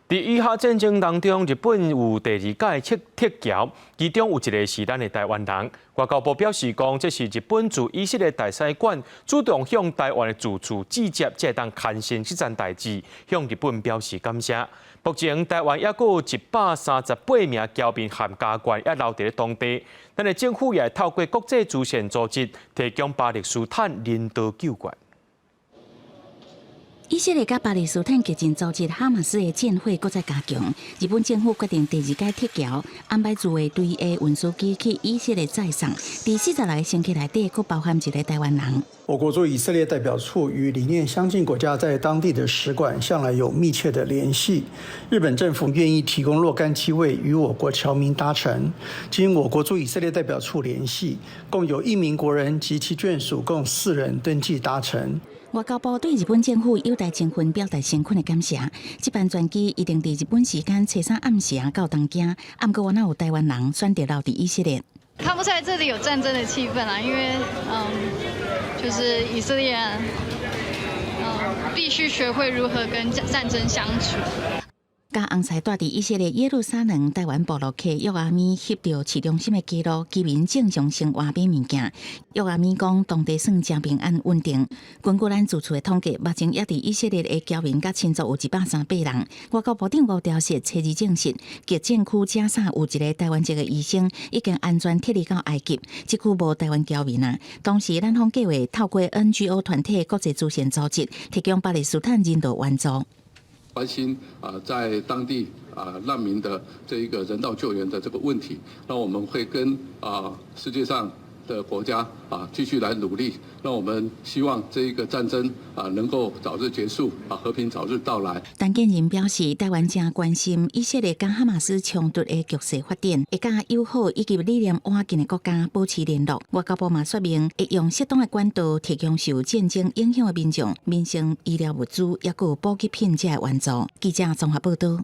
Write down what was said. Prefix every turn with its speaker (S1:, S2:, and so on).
S1: 佇以哈戰爭當中，日本有第二屆撤僑，其中有一个是咱的台灣人。外交部表示講，這是日本駐以色列大使館主動向台灣的住處寄接，才會當牽成這件代誌，向日本表示感謝。目前台灣猶閣有138名僑民和家眷猶留佇咧當地，咱的政府也會透過國際慈善組織提供巴勒斯坦人道救援。
S2: 以色列佮巴勒斯坦激進組織哈馬斯的戰火閣再加強，日本政府決定第二屆撤僑，安排自衛隊的運輸機去以色列載送。佇46个乘客內底，閣包含一个台灣人。
S3: 我國駐以色列代表處與理念相近國家在當地的使館向來有密切的聯繫。日本政府願意提供若干機位予我國僑民搭乘。經我國駐以色列代表處聯繫，共有一名國人及其眷屬共四人登記搭乘。
S2: 外交部對日本政府優待情分表達誠懇的感謝。這班專機預定佇日本時間初三暗時到東京，毋過原來有台灣人選擇留佇以色列。
S4: 看不出來這裡有戰爭的氣氛啊，因為就是以色列，必須學會如何跟戰爭相處。
S2: 佮翁婿蹛佇以色列耶路撒冷台灣部落客約阿米翕著市中心的街路，居民正常生活買物件。約阿米講，當地算誠平安穩定。根據咱住處的統計，目前猶佇以色列的僑民佮親族有138人。外交部長吳釗燮初二證實，激戰區加沙有一个台灣籍的醫生已經安全撤離到埃及，這區無台灣僑民啊。同時，咱方計劃透過 NGO 團體國際慈善組織，提供巴勒斯坦人道援助。
S5: 關心啊，在當地啊難民的這一個人道救援的這個問題，那我們會跟啊世界上的國家啊繼續來努力。那我們希望這一個戰爭啊能夠早日結束，啊和平早日到來。
S2: 陳建仁表示，台灣誠關心以色列佮哈馬斯衝突的局勢發展，會佮友好以及理念倚近的國家保持聯絡。外交部嘛說明，會用適當的管道提供受戰爭影響的民眾民生醫療物資，抑閣有補給品這的援助。記者綜合報道。